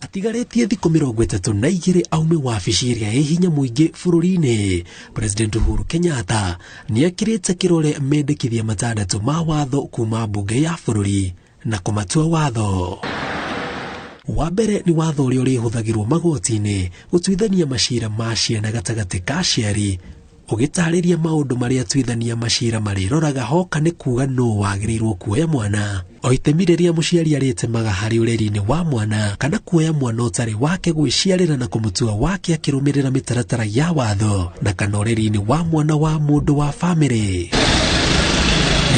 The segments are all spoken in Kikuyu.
Atigarĩtie thikũ 32 aume wabici ĩrĩa ĩ hinya mũingĩ bũrũri-inĩ, President Uhuru Kenyatta nĩ ekĩrĩte kĩrore mendekithia 6 ma watho kuma mbunge ya bũrũri na kũmatua watho. Wa mbere nĩ watho ũrĩa ũrĩhũthagĩrwo magoti-inĩ gũtuithania macira ma ciana gatagatĩ ka aciari, ũgĩtarĩria maũndũ marĩa atuithania macira marĩroraga hoka nĩ kuga nũ wagĩrĩirwo kuoya mwana, o itemi rĩrĩa mũciari arĩtemaga harĩ ũreri-inĩ wa mwana kana kuoya mwana ũtarĩ wake gwĩciarĩra na kũmũtua wake akĩrũmĩrĩra mĩtaratara ya watho, na kana ũreri-inĩ wa mwana wa mũndũ wa bamĩrĩ.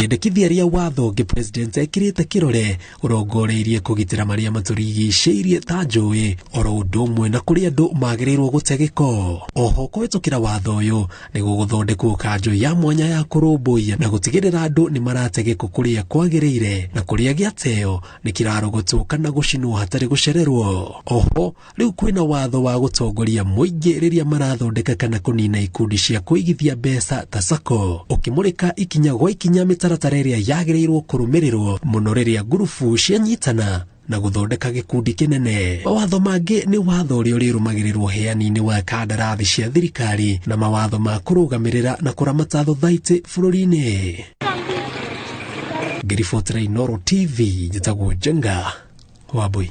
Rĩendekithia rĩa watho ũngĩ President ekĩrĩte kĩrore ũrongoreirie kũgitĩra marĩa matũrigicĩirie ta njũĩ, oro ũndũ ũmwe na kũrĩa andũ magĩrĩirwo gũte gĩko. Oho kũhĩtũkĩra watho ũyũ nĩ gũgũthondekwo kanjũ ya mwanya ya kũrũmbũiya na gũtigĩrĩra andũ nĩ marate gĩko kũrĩa kwagĩrĩire na kũrĩa gĩateo nĩ kĩrarogotwo kana gũcinwo hatarĩ gũcererwo. Oho rĩu kwĩna watho wa gũtongoria mũingĩ rĩrĩa marathondeka kana kũnina ikundi cia kũigithia mbeca ta SACCO, ũkĩmũrĩka ikinya gwa ikinya mĩtaratara ĩrĩa yagĩrĩirwo kũrũmĩrĩrwo mũno rĩrĩa ngurubu cianyitana na gũthondeka gĩkundi kĩnene. Mawatho mangĩ nĩ watho ũrĩa ũrĩrũmagĩrĩrwo heani-inĩ wa kandarathi cia thirikari na mawatho ma kũrũgamĩrĩra na kũramata thothaitĩ bũrũri-inĩ. Ngĩribotera Inooro TV, njĩtagwo Njenga Wambui.